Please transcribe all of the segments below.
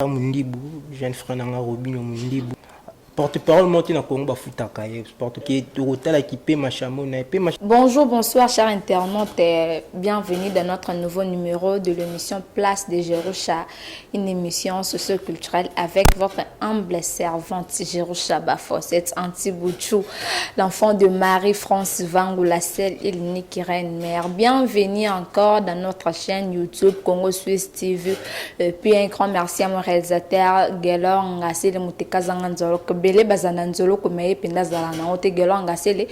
Mundibu, jeune frère na nga Robinho Mundibu, porte-parole moko te na Congo bafutaka ye porte ke tokotalaki pe machamo na ye pe. Bonjour, bonsoir, chers internautes. Bienvenue dans notre nouveau numéro de l'émission Place de Jerusha, une émission socio-culturelle avec votre humble servante Jerusha Bafo, cette anti-Bouchou, l'enfant de Marie-France Vangoula, celle et l'unique reine mère. Bienvenue encore dans notre chaîne YouTube Congo Suisse TV. Et puis un grand merci à mon réalisateur Gelor Ngasele Mutekazanga Nzoloko. Bele bazana Nzoloko mais penda zala na ote Gelor Ngasele.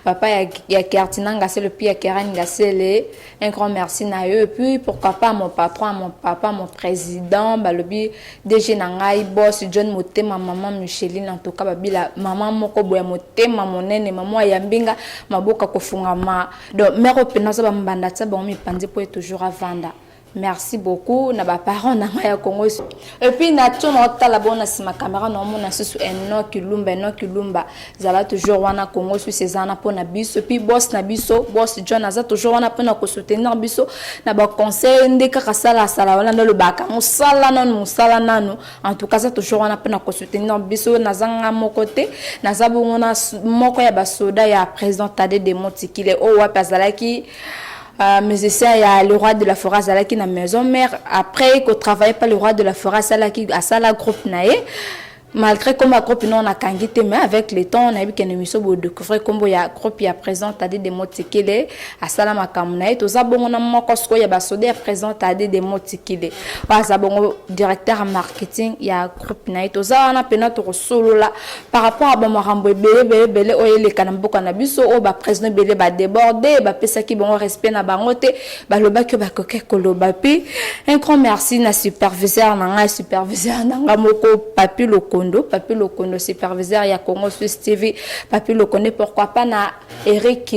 Papa ya Kertina Ngasele puis ya Keren Ngasele. Un grand merci na eux. Et puis pourquoi pas mon patron, mon papa, mon président, balobi DG na ngai boss John Motema, maman Micheline, en tout cas babila maman moko boya motema monene, maman ya mbinga maboka kofungama. Donc mère pena za bambanda tsa bango mipanzi po toujours avanda. Merci beaucoup na ba parents na ngai ya Congo. Et puis na to na tala bona sima caméra na mona susu Enoch Lumba, Enoch Lumba zala toujours wana Congo Suisse eza na pona biso. Puis boss na biso, boss John aza toujours wana pona ko soutenir biso na ba conseil nde kaka sala sala wana ndo lobaka musala nanu musala nanu. En tout cas aza toujours wana pona ko soutenir biso. Nazanga moko te, naza bongo na moko ya basoda ya président Tade de Motikile oyo wapi azalaki musicien ya le roi de la forêt, azalaki na maison mère. Après ko travailler par le roi de la forêt, asalaki asala groupe na ye, malgré comme groupe non nakangi te, mais avec le temps nayebi ke na émission bodécouvrir kombo ya groupe ya président Tade de Motikile. Asala makambo na ye. Toza bongo na moko sikoyo ya basoda ya président Tade de Motikile oyo aza bongo directeur ya marketing ya groupe na ye. Toza wana mpena tokosolola par rapport à bamakambo ebele ebele ebele oyo eleka na mboka na biso, oyo baprésident ebele badéborde, bapesaki bango respect na bango te, balobaki oyo bakoki koloba. Puis un grand merci na superviseur na ngai, superviseur na ngai moko Papi Lokondo, Papi Lokondo, superviseur ya Congo Suisse TV, Papi Lokondo. Pourquoi pas na Eric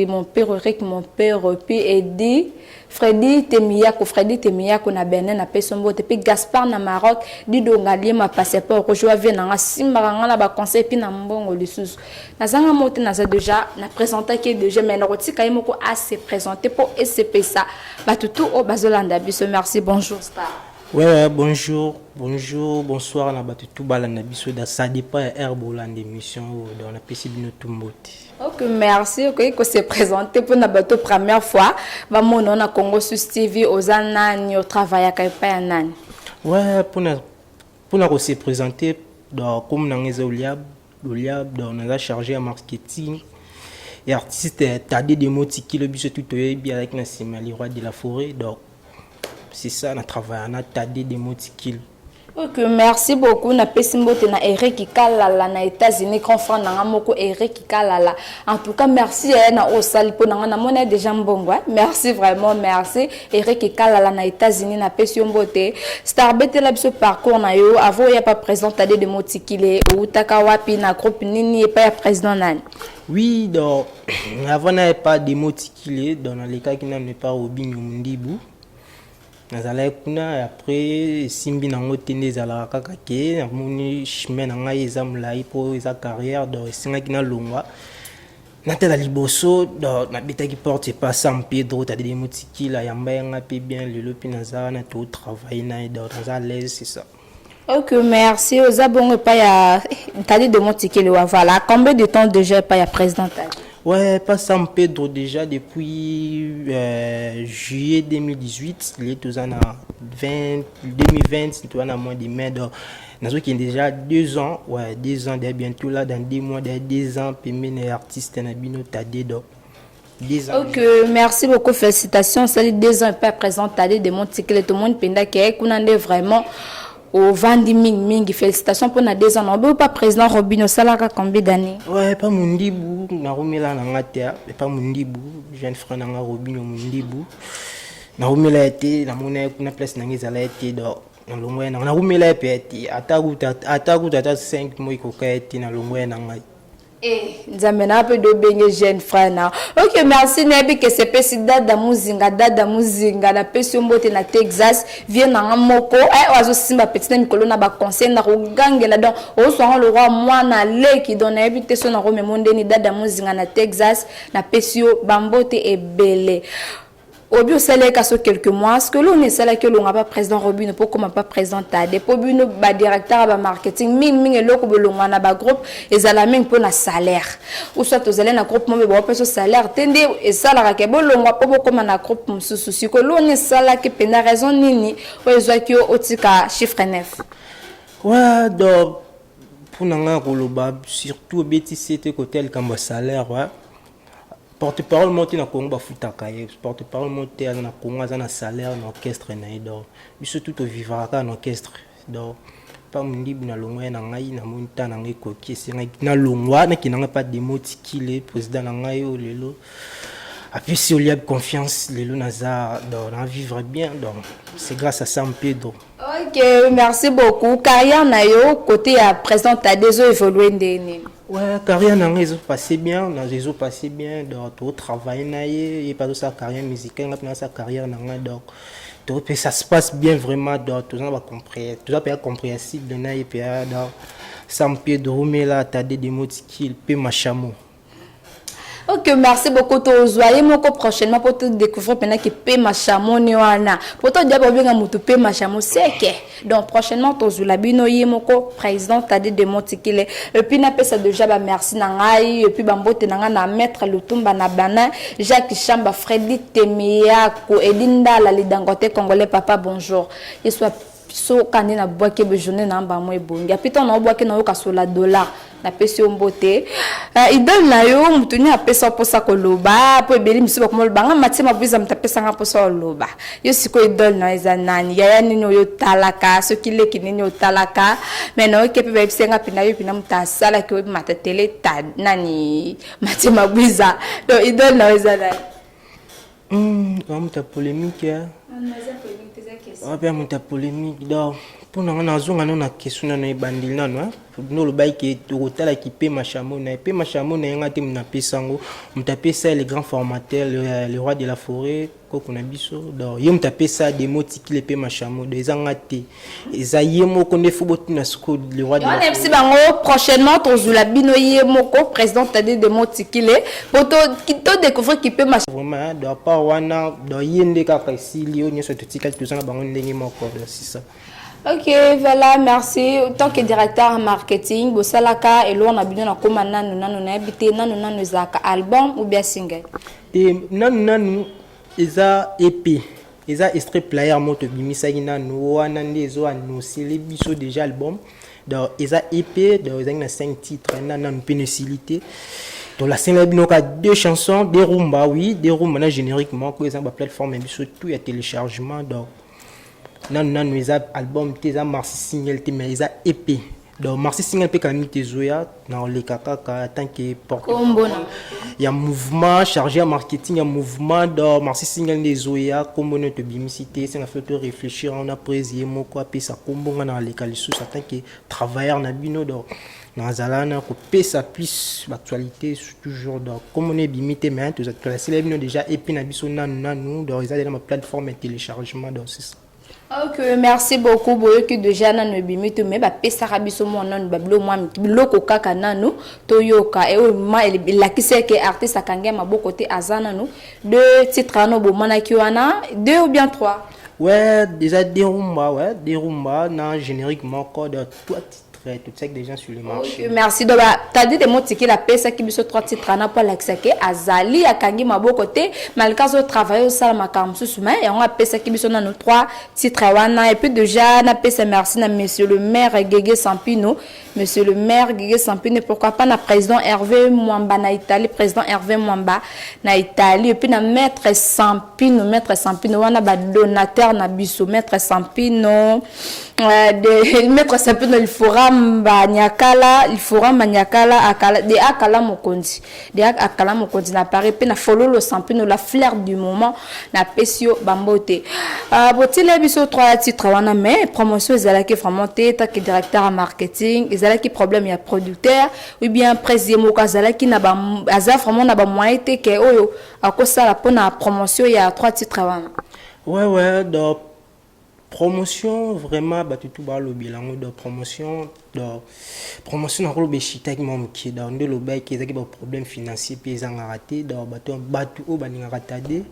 mon père, Eric mon père, puis Edi Freddy Temiyako, Freddy Temiyako na Benin, napesi mbote. Puis Gaspard na Maroc, Dido Ngaliema passeport kozwa vie na nga, simbaka nga na baconseil puis na mbongo lisusu. Nazanga mo te, naza déjà na présentaki déjà, mais nakotika ye moko ase présenter mpo esepesa bato tu oyo bazolanda biso. Merci, bonjour star. Ouais, bonjour, bonjour, bonsoir na bato tu balanda biso da, ça dépend ya heure bolanda émission oyo. Donc napesi bino tu mbote. Ok, merci. Okoki kose présenter mpona bato première fois bamona na Congo Suisse TV. Oza nani? Otravaillaka epai ya nani? Ouais, mpona kose présenter, donc comme nanga eza Oliab, Oliab. Donc naza chargé ya marketing ya artiste Tade de Motikilo, biso tu toyebi azalaki na nsima le roi de la forêt. Donc c'est ça, na travaille na Tade de Motikilo. Ok, merci beaucoup. Napesi mbote na Eric Kalala na États-Unis, grand frère nanga moko Eric Kalala. En tout cas, merci na osali mpo nanga namoni déjà mbongo. Merci vraiment, merci. Eric Kalala na États-Unis, napesi yo mbote. Star, betela biso parcours na yo avant oya pa président Tade de Motikile. Outaka wapi, na groupe nini, epai ya président nani? Oui, donc avant na pas de Motikile, donc nalekaki nano epa Robinho Mundibu, nazalaki kuna. Après esimbi nango te, nde ezalaka kaka ke namoni chemin na ngai eza molai mpo eza carrière, donc esengaki nalongwa natala liboso. Donc nabetaki porte epa Sam Pedro Tade de Motikila, yamba yanga mpe bien. Lelo mpe naza wana, totravaille na ye, donc naza à l'aise, c'est ça. Ok, merci. Oza bongo epai ya Tade de Motikele wa, voilà. Combien de temps déjà epai ya président Tade? Ouais, pas Sam Pedro déjà depuis juillet 2018, il est aux années 20, 2020, tu vois, mois de mai, donc nazokende déjà 2 ans, ouais, 2 ans, déjà bientôt là, dans 2 mois, déjà 2 ans, pembeni artiste na bino Tade, donc 2 ans. Ok, merci beaucoup, félicitations. Salut, 2 ans epai président Tade de Motikele, tout le monde penda ke kuna nde vraiment ovandi mingi mingi. Félicitations mpona 2 ans na obe pa président Robin. Osalaka combien d'années? Ouais, pa Mundibu narumela na nga te, epa Mundibu, jeune frère na nga Robino Mundibu, narumela ye te. Namona ye kuna, place na nga ezala ye te, donc nalongwa ye nanga. Narumela ye mpe ye te, ata kuta ata kuta ata 5 mois ekoka ye te, nalongwa ye na ngai. Eh, nzambe na mpe dobenge jeune frère na. Ok, merci. Nayebi ke sepesi Dada Muzinga, Dada Muzinga, napesi yo mbote na Texas, vie nanga moko oyo azosimba petit na mikolo na baconseil na kogangela. Donc ozwanga le roi mwana leki, donc nayebi te so nakomemo ndeni. Dada Muzinga na Texas, napesi yo bambote ebele. Obi osalaki so quelques mois, ce que l'on esalaki olonga pa président Robino mpo koma pa président Tade, mpo bino badirecteur ya bamarketing mingimingi, eloko bolongwa na bagroupe ezala mingi mpo na salaire, ou soit ozali na groupe moko baopesa salaire te, nde esalaka ke bolongwa mpo bokóma na groupe mosusu. Sikoyo loni esalaki mpenza, raison nini oyo ezwaki yo otika Chiffre 9? Ouais, donc mpona ngai koloba, surtout obetisi ete kote likambo ya salaire, ouais. Porte parole moko te na Congo bafutaka ye. Porte parole moko te aza na Congo aza na salaire na orchestre na ye. Donc biso tu tovivaka kaka na orchestre. Donc pa Mondibu, nalongwa ye na ngai, namoni ta na ngai ekoki, esengaki nalongwa, nakende ngai pa Demo Tikile, président na ngai oyo lelo apesi Oliab confiance. Lelo naza, donc na vivre bien, donc c'est grâce à Sam Pedro. Ok, merci beaucoup. Carrière na yo côté ya président Tade ezo évolue ndenge nini? Ouais, carrière na ngai ezopasse bien, na ezopasse bien. Donc totravaille na ye, ye mpe azosala carrière musicale, ngai mpe nasala carrière na ngai. Donc to mpe ça se passe bien vraiment. Donc toza na bacompré, toza mpe ya compréhensible na ye mpe ya. Donc Sam Pedro Rumela, Tade Demotikil mpe Machamo. Ok, merci beaucoup. Tozwa ye moko prochainement mpo todécouvrir mpena ke pe machamoni wana, po todia babenga motu pe machamo seke. Donc prochainement tozwela bino ye moko, président Tade de Motikile. Et puis napesa déjà bamerci na ngai et puis bambote na ngai na maître Lutumba na Banin, Jacques Chamba, Fredi Temeyako, Edi Ndala, le Dangote congolais. Papa, bonjour. Ye soit soka nde nabwaki journée na bango ebongi api ntango naobwaki, nayoka sola dollar. Napesi yo mbote. Idole na yo, motu nini apesa mposa koloba? Mpo ebele misusu bakoma oloba nga Matie Mabwiza, moto apesanga mposa oloba. Yo sikoyo, idole na yo eza nani? Yaya nini oyo otalaka? Soki leki nini otalaka? Mais nayoki mpe bayebisi nga mpena yo mpena moto asalaki oyebimata tele ta nani, Matie Mabwiza. Donc idole na yo eza nani? Moto ya polémique, mpe moto ya polémique. Donc mpo na nga, nazonga nano na question nano ebandeli nano. No olobaki ke tokotalaki mpe machamo na ye, mpe machamo na ye, nga te moto napesa yango. Moto apesa, le grand formateur, le roi de la forêt, koko na biso. Donc ye moto apesa Demo Tikile mpe machamo. Donc eza nga te, eza ye moko nde fo botuna sikoyo, le roi de la forêt. Bango prochainement tozwela bino ye moko, président Tade Demo Tikile, po todécouvrir ki mpe. Vraiment, donc part wana, donc ye nde kaka esili oyo nyonso totikali, toza na bango ndenge moko. Donc c'est ça. Ok, voilà, merci. Tant que directeur marketing, bosalaka eloko na bino na koma nanu nanu, nayebi te nanu nanu ezalaka album ou bien single? Te, nanu nanu eza EP, eza extrait player moko tobimisaki nanu wana, nde ezo annoncele biso déjà album. Donc eza EP, donc ezalaki na 5 titres. Nanu nanu mpe no esili te. Tolasengaki bino kaka deux chansons, deux rumba, oui, deux rumba na générique moko. Eza baplateforme ya biso tout ya téléchargement. Donc nanu nanu eza album te, eza maxi single te, mais eza EP. Donc maxi single mpe kala mingi te ezoya na oleka kaka en tant que porte ya mouvement, chargé ya marketing ya mouvement. Donc maxi single nde ezoya, kombo nde tobimisi te, esenga fe to réfléchir wana. Prese ye moko apesa kombo, nga na aleka lisusu en tant que travailleur na bino. Donc nazala na kopesa plus baactualité toujours. Donc kombo nde ebimi te, mais tolasila bino déjà EP na biso nanu nanu. Donc eza na baplateforme ya téléchargement. Donc c'est ça. Ok, merci beaucoup. Boyoki déjà, nanu ebimi te, mais bapesaka biso mwa nanu babilo, mwa biloko kaka nanu toyoka. E oyo ma elakisi eke artiste akangi ya maboko te, aza nanu deux titres wana bomonaki wana, deux ou bien trois? Ouais, déjà deux rumba, ouais, deux rumba na générique moko de trois titres totiaki déjà sur le marché. Okay, merci. Donc Tadi de Motikili apesaki biso trois titres wana mpo alakisaki azali akangi maboko te, malgré azotravaille, osala makambo mosusu, mais yango apesaki biso nano trois titres wana. Et puis déjà napesa merci na monsieur le maire Gege Sampino, monsieur le maire Gege Sampino, pourquoi pas na président Hervé Mwamba na Italie, président Hervé Mwamba na Italie, et puis na maître Sampino, maître Sampino wana badonateur na biso, maître Sampino de maître Sampino Liforamba Nyakala, Liforamba Nyakala akala de akala mokonzi, de akala mokonzi na Paris, mpe na Fololo Sampino, la fleur du moment, napesi yo bambote. Botile biso trois titres wana, mais promotion ezalaki vraiment te. Take directeur ya marketing, ezalaki problème ya producteur ou bien président moko azalaki na ba aza vraiment na bamoyen te ke oyo akosala mpona promotion ya trois titres wana? Ouais, donc promotion vraiment, bato tu balobela yango. Donc promotion, donc promotion nakoloba eshitaki mwa moke. Donc nde olobaki, ezalaki baproblème financier mpe ezangaka te. Donc bato oyo balingaka Tade.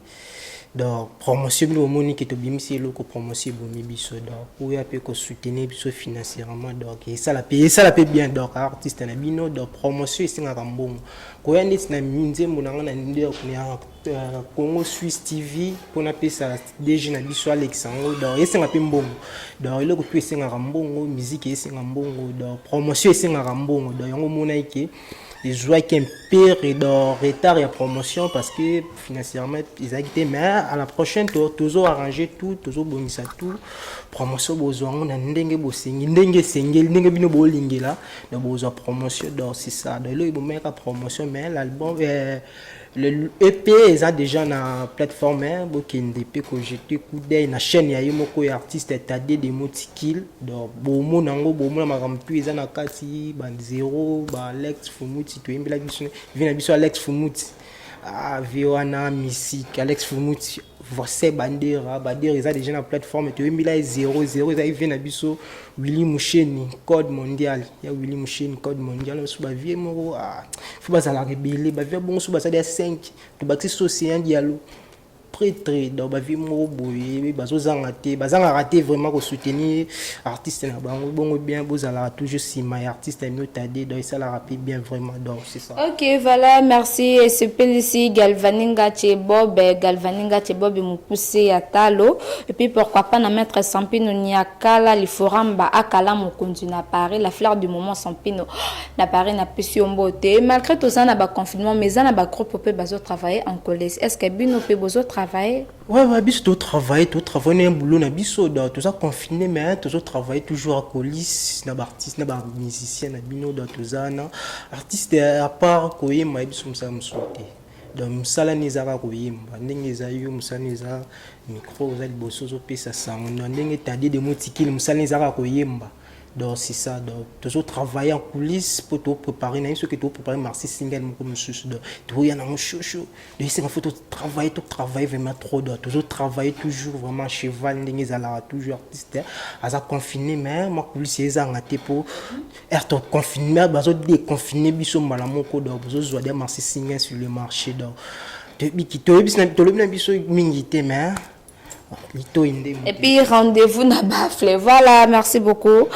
Donc promotion, bino bomoni ke tobimisi eloko, promotion ebomi biso. Donc oya mpe kosoutenir biso financièrement, donc esala mpe bien. Donc artiste na bino, donc promotion esengaka mbongo. Koya neti na nzembo na nga na ya Congo Suisse TV mpona apesa DG na biso alekisa yango, donc esenga mpe mbongo. Donc eloko mpe esengaka mbongo, musique esenga mbongo, donc promotion esengaka mbongo. Donc yango omonaki ke ezwaki un peu de retard ya promotion parce que financièrement ezalaki te. Mais à la prochaine, tozo arranger tout, tozobongisa tout. Promotion bozwa yango na ndenge bosengi, ndenge esengeli, ndenge bino bolingela. Donc bozwa promotion. Donc c'est ça. Donc eloko ebomaka promotion, mais l'album, le EP eza déjà na plateforme. Bokende mpe kojeter coup d'œil na chaîne ya ye moko ya artiste Tade de Motikil. Donc bomona yango, bomona makambo tu eza na kati, ba zéro, ba Alex Fumuti toyembela biso vi na biso Alex Fumuti. Ah, vi wana musique Alex Fumuti, Vose Bandera, Bandera eza déjà na plateforme. Toyembela ye 0 0, ezali vie na biso Willi Musheni, code mondial ya Willi Musheni, code mondial. So bavie moko, ah, fo bazalaka ebele, bavie bongo so basali ya 5, tobakisi so Océan Dialo prêtre. Donc bavie moko boye bazozanga te, bazangaka te vraiment kosoutenir artiste na bango. Bongo bien, bozalaka toujours nsima ya artiste na bino Tade. Donc esalaka mpe bien vraiment. Donc c'est ça. Ok, voilà, merci. Esepelisi Galvaninga Che Bob, Galvaninga Che Bob mokuse ya talo. Et puis pourquoi pas na maître Sampino Niakala Liforamba akala mokonzi na Paris, la fleur du moment Sampino na Paris, napesi yo mbote. Malgré toza na baconfinement, mais eza na bagroupe mpe bazotravailler en coulisses. Est ce que bino mpe bozotravailler? Ouais, biso totravaille, totravaille na boulot na biso. Donc toza confiné, mais tozotravaille toujours à coulisse na baartiste, na bamusicien na bino. Donc toza na artiste, à part koyemba, ye biso mosala mosusu te. Donc mosala ni eza kaka koyemba. Ndenge eza yo, mosala ni eza micro, oza liboso, ozopesa sango na ndenge Tade de Motikili, mosala ni eza kaka koyemba. Donc c'est ça. Donc toujours travailler en coulisses pour tout préparer na soki to préparer maxi single moko mosusu. Donc toya nango chaud chaud. Donc esenga faut to travailler, to travailler vraiment trop. Donc toujours travailler, toujours vraiment cheval ndenge ezalaka toujours. Artiste aza confiné, mais ma coulisse ezanga te po ere to confiné, bazo déconfiner biso mbala moko. Donc bozozwa de maxi single sur le marché. Donc toyebiki, tolobi na biso mingi te, mais litoi nde. Et puis rendez-vous na bafle. Voilà, merci beaucoup.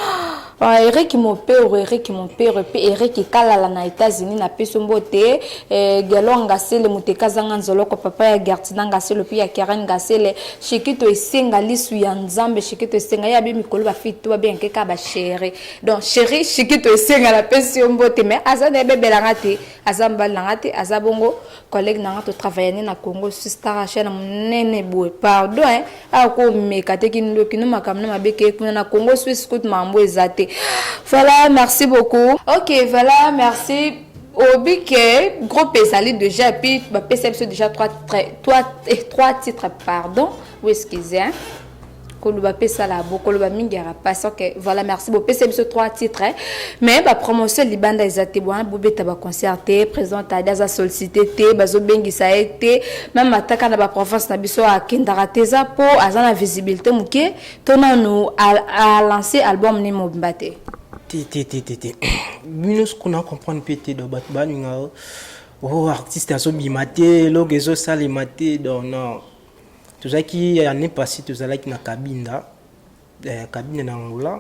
Eric Mopero, Eric Mopero, et puis Eric Kalala na États-Unis, na peso mbote, Gelo Ngasele Muteka zanga nzoloko, papa ya Gertina Ngasele, puis ya Karen Ngasele, Shikito esenga lisu ya Nzambe, Shikito esenga ya bi mikolo ba fille to ba bien keka ba chéri. Donc chéri Shikito esenga, na pesi mbote, mais aza na bebela ngate, aza mbala ngate, aza bongo collègue na nga to travailler na Congo Sister Rachel munene boye. Pardon hein, ako meka te kindoki no makambo na mabeke kuna na Congo Suisse kutu mambo eza te. Voilà, merci beaucoup. Ok, voilà, merci. Obi ke groupe ezali déjà, et puis bapesa biso déjà trois titres, pardon ou excusez hein. Koloba mpe esala bo koloba mingi yaka pasi. Ok, voilà, merci. Bopesa biso trois titres, mais bapromotion libanda eza te. Bwana bobeta baconcert te, président Tadi aza sollicité te, bazobengisa ye te, même ataka na baprovince na biso akendaka te. Eza mpo aza na visibilité moke to nanu alance album ne mobimba te? Te, te, te, te, te. Bino sikoyo na comprendre mpe te. Donc bato balinga o artiste azobima te, eloko ezosalema te. Donc non, tozalaki année passée, tozalaki na Kabinda, Kabinda na Angola,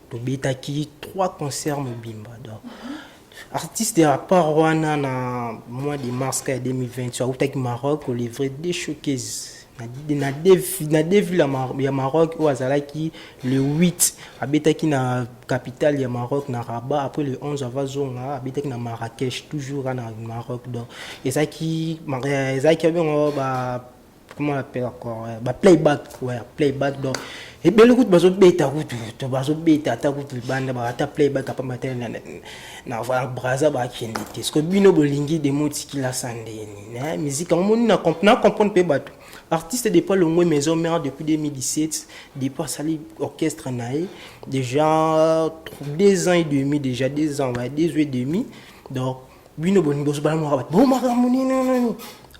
tobetaki trois concerts mobimba. Donc artiste à part wana, na mois de mars ka ya 2020, autaki Maroc kolivrer deux showcase na deux villes ya Maroc oyo azalaki. Le 8 abetaki na capitale ya Maroc, na Rabat. Après, le 11 avazonga, abetaki na Marrakech, toujours na Maroc. Donc ezalaki abengo ba, comment on appelle encore, ba playback, ouais, playback. Donc ebele kutu bazobeta, kutu to bazobeta ata kutu libanda, ata playback apamba te na Braza bakende te. Parce que bino bolingi demo tikila ndeni na musique yango moni na comprendre mpe bato. Artiste depuis longwe Maison Mère depuis 2017, depuis asali orchestre na ye déjà 2 ans et demi, déjà 2 ans, ouais, 2 ans et demi. Donc bino bolingi bozobala moko bato bo makambo nini.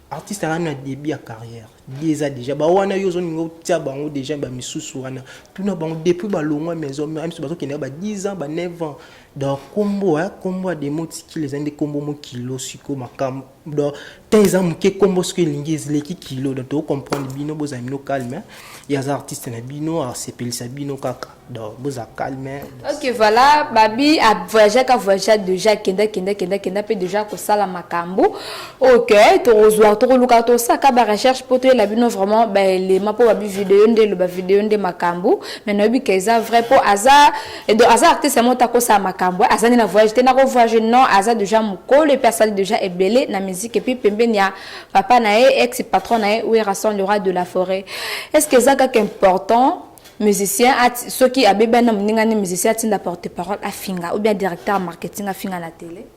Artiste aza na début ya carrière. Eza déjà bawana, yo ozoninga otia bango déjà. Bamisusu wana, tuna bango depuis balongwa Maison Mère, misu bazokende ba 10 ans, ba 9 ans. Donc kombo ya Demo Tikili eza nde kombo mokilo. Sikoyo makambo, donc te, eza moke. Kombo soki elingi eleki kilo. Donc tocomprendre bino, bozala bino calme. Ye aza artiste na bino, asepelisa bino kaka. Donc boza calme. Ok, voilà. Babi avoyage, ka voyage déjà, kenda kenda kenda kenda mpe déjà kosala makambo. Ok, tokozwa, tokoluka, tosalaka barecherche mpo toyela bino vraiment baelema, mpo babi video nde eloba, video nde makambo. Mais nayebi ke eza vrai, mpo aza, donc aza artiste moko akosala makambo. Aza nde na voyage te, nako voyage non, aza déjà mokolo et puis asali déjà ebele na musique, et puis pembeni ya papa na ye, ex patron na ye Werrason, le roi de la forêt. Est ce que eza kaka important, musicien soki abebani na moninga ni musicien, atinda porte parole afinga, ou bien directeur marketing afinga na télé?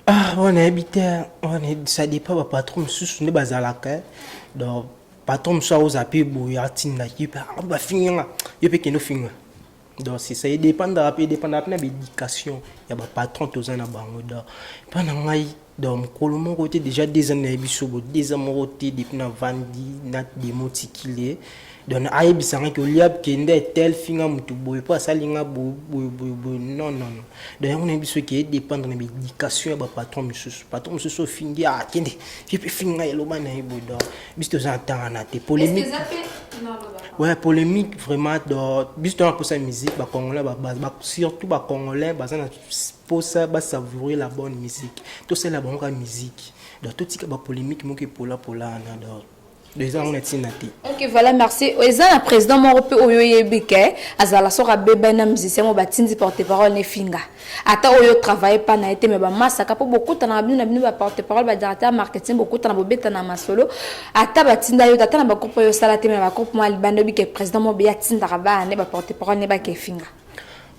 Ah, wana nayebi te. Wana ça dépend bapatron mosusu nde bazalaka. Donc patron mosusu aoza mpe boye, atindaki mpe bafinga yo, mpe kende ofinga. Donc c'est ça, edépendaka mpe, edépendaka mpe na baéducation ya bapatron toza na bango. Donc mpa na ngai, donc mokolo moko te, déjà 2 ans nayebi so bo, 2 ans moko te depuis navandi na Demo Tikile. Donc ayebisanga ke olia, kende tel, finga motu boye mpo asalinga boye boye boye boye. Non, non, non. Donc yango nayebi soki edépendre na baéducation ya bapatron mosusu. Patron mosusu ofingi, ah, kende ye mpe finga, eloba na ye boye. Donc biso toza na ntanga na te polémique. Ouais, polémique vraiment. Donc biso toza na mposa musique. Bacongolais, surtout bacongolais, baza na mposa basavourer la bonne musique. Tosalela bango kaka musique. Donc totika bapolémique moko epolapola wana. Donc eza yango na ntina te. Ok, voilà, merci. Eza na président moko mpe oyo oyebi ke azala, soki abebani na musicien moko, batindi porte parole nefinga, ata oyo travaille pa na ye te, me bamasaka mpo bokutana bino na bino, baporte parole, badirecteur marketing, bokutana, bobetana masolo. Ata batinda yo, ata na bagroupe oyo osala te, me bagroupe moko alibanda, oyebi ke président moko beya atindaka bana ne, baporte parole ne, bake efinga.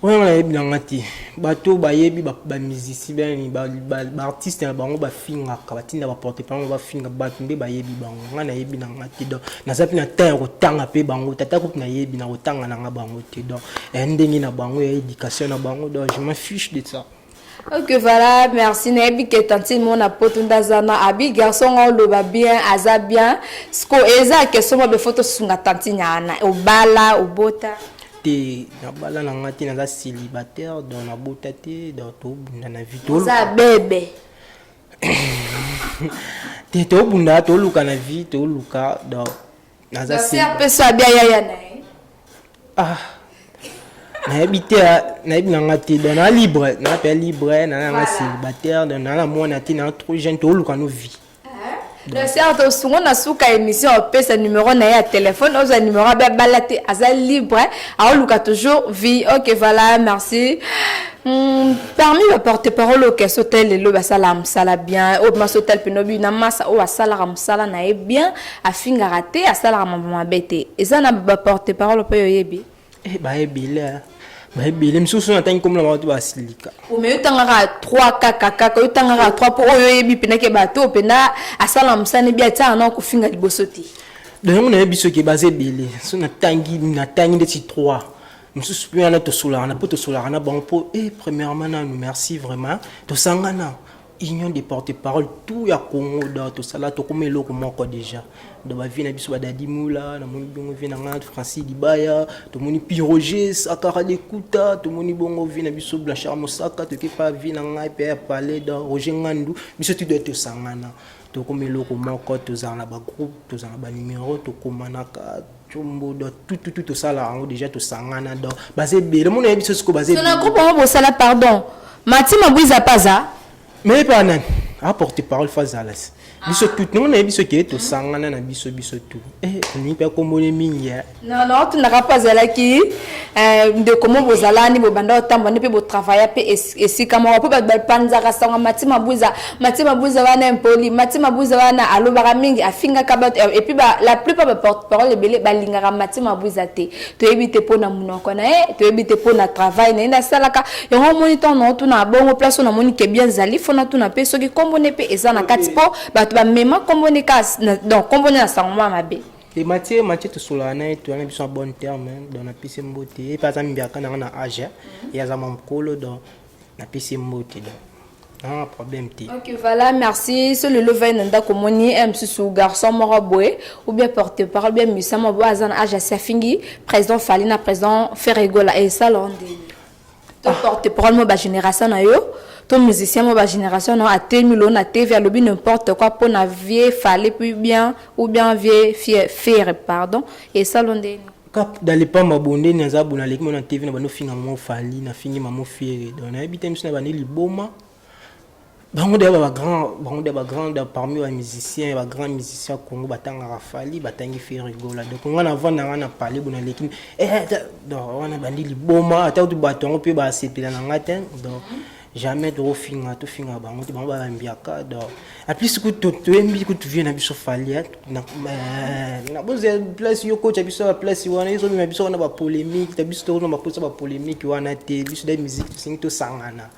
Oyo nayebi nanga te. Bato bayebi, bamusicien bani, baartiste na bango bafingaka, batinda baporte parole bafinga bato nde bayebi bango. Ngai nayebi nanga te. Donc naza mpe na temps ya kotanga mpe bango tata kutu nayebi na kotanga nanga bango te. Donc ya ndenge na bango, ya éducation na bango. Donc je m'en fiche de ça. Ok, voilà, merci. Nayebi ke tantine mona poto nde aza na abi garçon nga oloba bien, aza bien. Siko eza question mo befo tosunga tantine wana. Obala, obota? Te, nabala na nga te, naza célibataire. Donc nabota te. Donc tobunda na vie. Oza bebe? Te, tobunda, toluka na vie, toluka. Donc naza mpe so abia yaya na ye. Ah, nayebi te, nayebi nanga te. Donc naa libre, naa mpe libre, naa nanga célibataire. Donc naa na mwana te, naa trop jeune, toluka no vie. Donc certes, osungo na suka émission, opesa numéro na ye ya téléphone, ozwa numéro abe abala te, aza libre, aoluka toujours vie. Ok, voilà, merci. Parmi baporte parole oyo keso te lelo basalaka mosala bien, oyo masa otel mpena obi na masa oyo asalaka mosala na ye bien, afingaka te, asalaka mambo mabe te, eza na baporte parole mpe oyebi? Eh, baebele, baebele. Misusu natangi komona bango te, basilika. Me otangaka 3 kaka, kaka otangaka 3, mpo oyo oyebi mpena ke bato oyo mpena asala mosala ebi, atiaka na kofinga liboso te. Donc yango nayebi soki baza ebele. So natangi, natangi ndeti 3 mosusu mpe wana tosolaka na mpo tosolaka na bango mpo e premièrement nanu merci vraiment. Tosangana union des porte-parole tout ya Congo. Donc tosala, tokóma eloko moko déjà. Donc bavie na biso, badadi mula, namoni bongo vie na nga Francis Dibaya, tomoni Piroger Sakara Dekuta, tomoni bongo vie na biso Blanchard Mosaka, toke pa vie na ngai mpe ya palais, donc Roger Ngandu. Biso ti doit tosangana, tokóma eloko moko. Tozala na bagroupe, tozala na banumero, tokomanaka tiombo. Donc tout, tout, tout, tosala yango déjà, tosangana. Donc baza ebele, mona yebi biso sikoyo baza So na groupe yango bosala, pardon, Mati Mabwiza paza? Mais epa nani aporte parole fa azala biso tout ndenge nayebi soki tosangana na biso, biso tout. Olingi mpe akomboli mingi. Non, non, tunaka mpo azalaki ndeko mo bozalani, bobanda otambola nde mpe botravailla mpe esika moko, mpo bato bapanzaka sango Mati Mabwiza, Mati Mabwiza wana impoli, Mati Mabwiza wana alobaka mingi, afingaka bato. Et puis la plupart baporte parole ebele balingaka Mati Mabwiza te. Toyebi te mpo na monoko na ye, toyebi te mpo na travail na ye nde asalaka yango. Omoni, ntango na otuna bongo, place oyo namoni ke bien ezali, fo natuna mpe soki nkombo ne mpe eza na kati, mpo bato bamema nkombo ne ka, donc nkombo ne na sango mwa mabe. Te, Mathieu, Mathieu tosolaka na ye, toza na biso na bon terme. Donc napesi mbote ye mpe, aza mbiaka nanga na age, ye aza mwa mokolo. Donc napesi mbote. Donc Nanga problème te. Ok, voilà, merci. So lelo vai na ndako moni un mosusu garçon moko boye ou bien porte parole bien musicien moko boye aza na âge asi afingi président Fally na président Ferre Gola esala ndeni to porte parole mo ba génération na yo to musicien mo ba génération na yo atemi lo na TV alobi n'importe quoi mpo na vieux Fally puis bien ou bien vieux Ferre, pardon, esala ndeni? Kap dalepamba bondeni aza bo naleki mo na TV na bando finga mama Fally, nafingi mama Ferre, donc nayebi te miso na bandi liboma. Bango deya bagrand, bango deya bagrand parmi bamusicien, bagrand musicien Congo. Batangaka Fally, batangi Ferre Gola. Donc nga navanda nga na pale bo naleki, donc wana bandi liboma. Ata kutu bato yango mpe basepela na nga te. Donc jamais tokofinga, tofinga bango te, bango bayambiaka. Donc en plus kutu toyembi kutu vieux na biso Fally na bozela place yo kotya biso baplace wana, ezomema biso wana bapolémique ta. Biso tozona baposa bapolémique wana te. Biso da musique, tosengi tosangana,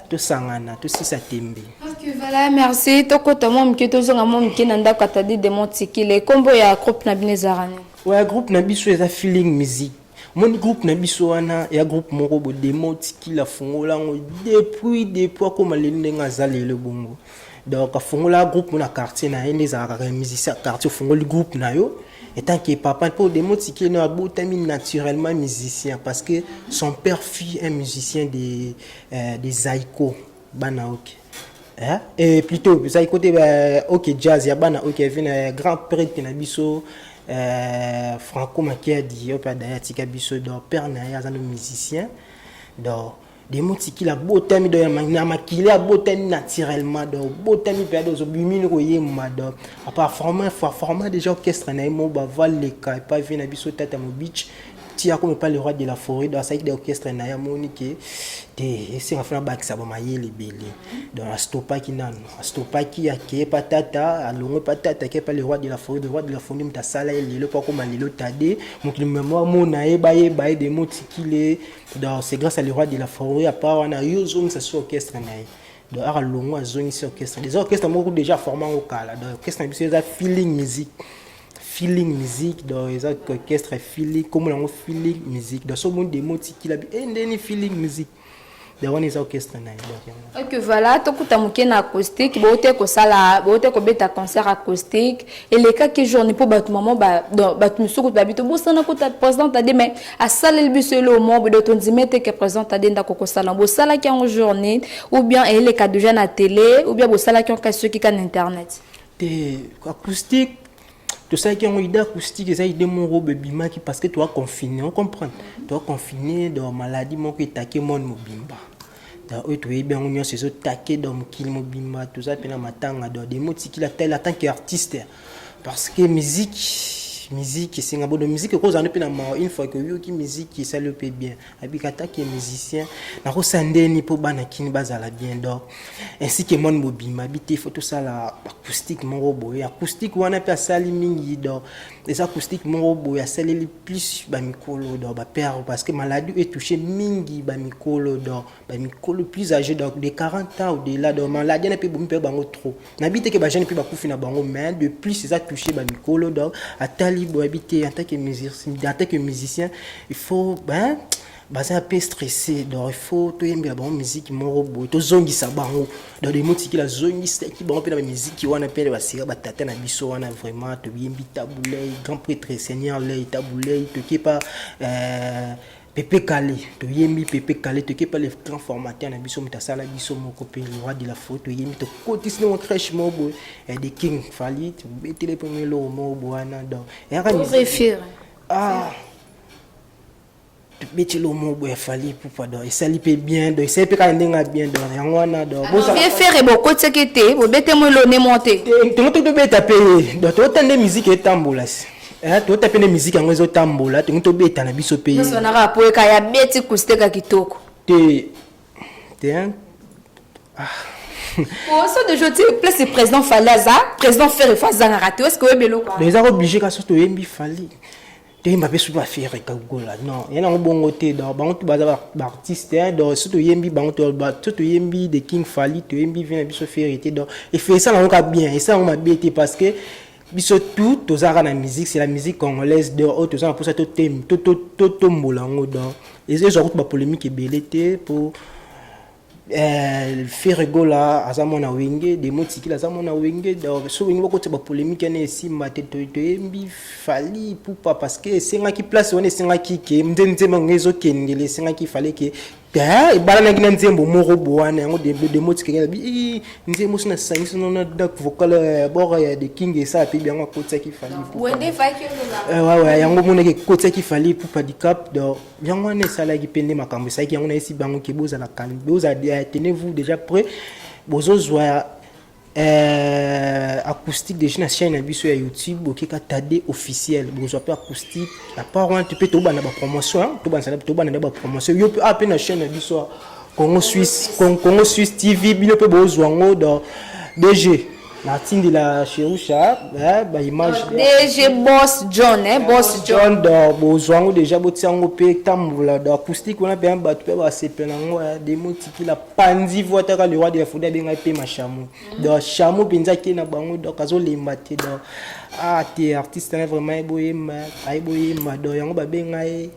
tosangana, tosisa tembe. Ok, voilà, merci. Tokota mwa moke, tozonga mwa moke na ndako ya Tade Demontikile. Nkombo ya groupe na bino ezalaka nini? Ouais, groupe na biso eza Feeling Music. Moni groupe na biso wana ya groupe moko bo Demontikile afungola yango depuis akóma lelo ndenge aza lelo bongo. Donc afungola groupe mo na quartier na ye nde ezalaka kaka musicien quartier ofungoli groupe na yo étant que papa, mpo Demontikile no abotami naturellement musicien parce que son père fut un musicien de Zaiko bana ok, hein? Et plutôt Zaiko te, OK Jazz ya bana ok. Avi na grand prêtre na biso Franco Makiadi oyo mpe adaya atika biso. Donc père na ye aza no musicien. Donc Demotikili abotami donc na makili, abotami naturellement. Donc obotami mpe ade ozobimi ni koyemba. Donc apa format déjà orchestre na ye mo bavaleka epa vieux na biso Tata Mobich ti akoma epa le roi de la forêt. Donc asalaki de orchestre na ye, amoni ke te esenga fana bakisa bamayele ebele. Donc astopaki nano, astopaki, akeye pa tata, alongwe pa tata, akeye pa le roi de la forêt. Le roi de la forêt moto asala ye lelo mpo akoma lelo Tade, mokili memo amona ye, bayeba ye Demotikile. Donc c'est grâce à le roi de la forêt. Apa wana yo ozongisa so orchestre na ye. Donc aka longo azongisi orchestre, déjà orchestre moko déjà format yango kala. Donc orchestre na biso eza Feeling Music, Feeling Music. Donc eza orchestre Feeling, kombo yango Feeling Music. Donc so omoni Demotikila bi e ndeni Feeling Music, donc wana eza orchestre na ye. Donc yango. Ok, voilà, tokuta moke na acoustique. Bote kosala, bote kobeta concert acoustique elekaki journée mpo bato mama, bato misusu kutu babi tobosana kuta président Tade, mais asaleli biso elo mo boye. Tondima te ke président Tade ndako kosala. Bosalaki yango journée ou bien eleka déjà na télé ou bien bosalaki yango kasi soki ka na internet? Te, acoustique tosalaki yango. Idée acoustique eza idée moko bebimaki parce que toa confiné, on comprendre, toa confiné. Donc maladie moko etake monde mobimba. Donc oyo toyebi yango nyonso ezotake donc mokili mobimba, toza mpe na matanga. Donc Demotikili atali en tant que artiste parce que musique esenga bodo, musique ekozala mpe na mawa. Une fois que oyoki musique, esali yo mpe bien. Abika atake musicien, nakosala ndeni mpo bana kini bazala bien, donc ainsi que monde mobimba. Abi te, faut tosala acoustique moko boye. Acoustique wana mpe asali mingi. Donc eza acoustique moko boye asaleli plus bamikolo, donc bapère, parce que maladie oyo etouche mingi bamikolo, donc bamikolo plus âgé, donc de 40 ans au-delà. Donc maladie wana mpe bomi mpe bango trop. Nabi te ke bajeune mpe bakufi na bango, mais de plus eza touché bamikolo. Donc atali boye, abi te, en tant que musicien, il faut ben baza mpe stressé. Donc il faut toyembela bango musique moko boye, tozongisa bango. Donc Demotikili azongisaki bango mpe na bamiziki wana mpe basika batata na biso wana. Vraiment toyembi Tabu Ley, grand prêtre Seigneur Ley, Tabu Ley, toke pa Pepe Kale, toyembi Pepe Kale, toke pa le grand formateur na biso, moto asala biso moko mpe le roi de la forêt. Toyembi, tokotisi nango crèche moko boye de King Fally, tobetele mpe eloko moko boye wana. Donc eyaka ah tobeti eloko moko boye afali pupa. Donc esali mpe bien, donc esali mpe kaka ndenge ya bien. Donc yango wana, donc vieux Ferre bokotiaki te, bobete mo elone mo te? Tongo to tobeta mpe ye. Donc toota nde musique etambola si toota mpe nde musique yango ezotambola, tongo tobeta na biso mpe. Nyonso wana kaka po eka ya beti acoustique kitoko. Te te, ah. So déjà ti place président Fally aza, président Ferre fo azangaka te. Est-ce que oyebi eloko? Donc eza obligé ka so toyembi Fally, toyemba mpe soki baFerre Gola. Non, ye nango bongo te. Donc bango to baza baartiste. Donc so toyembi bango, so toyembi de King Fally, toyembi vieux na biso Ferre te. Donc efe esala yango ka bien, esala yango mabe te, parce que biso tout tozalaka na musique, c'est la musique congolaise. Donc oyo toza na mposa totombola yango. Donc ezwa kutu bapolémique ebele te po Ferre Gola aza mwana Wenge, Demo Tikila aza mwana Wenge. Donc so Wenge bakotisa bapolémique wana, esimba te. Toyembi Fally Ipupa parce que esengaki place wana, esengaki ke nde nzembo yango ezokendele, esengaki fallait ke ebalanaki na nzembo moko bo wana. Yango Demo Tikila bi nzembo so nasangisi na dak vocal ya bord ya The King, esala mpe yango akotiaki Fally Ipupa. Yango monaki ekotiaki Fally Ipupa Dicap. Donc yango wana esalaki mpe nde makambo esalaki yango. Nayesi bango ke bozala calme, bozala, tenez-vous déjà prêt, bozozwa acoustique déjà na chaîne na biso ya YouTube. Bokeka Tade Officiel, bozwa mpe acoustique. À part wana mpe tobanda bapromotion, tobanda na bapromotion yo mpe mpe na chaîne na biso Congo Suisse, Congo Suisse TV. Bino mpe bozwa yango. Donc DG natindela Sherusha baimage. DG Boss John, eh, Boss John. Donc bozwa yango déjà, botia yango mpe tambola. Donc acoustique wana mpe bato mpe basepela yango. Demo Tikila pandi voix taka le roi de la forêt, abengai mpe machameau. Donc chameau mpenza ake na bango, donc azolemba te. Donc ah te, artiste na vraiment ayeboyemba, ayeboyemba. Donc yango babengai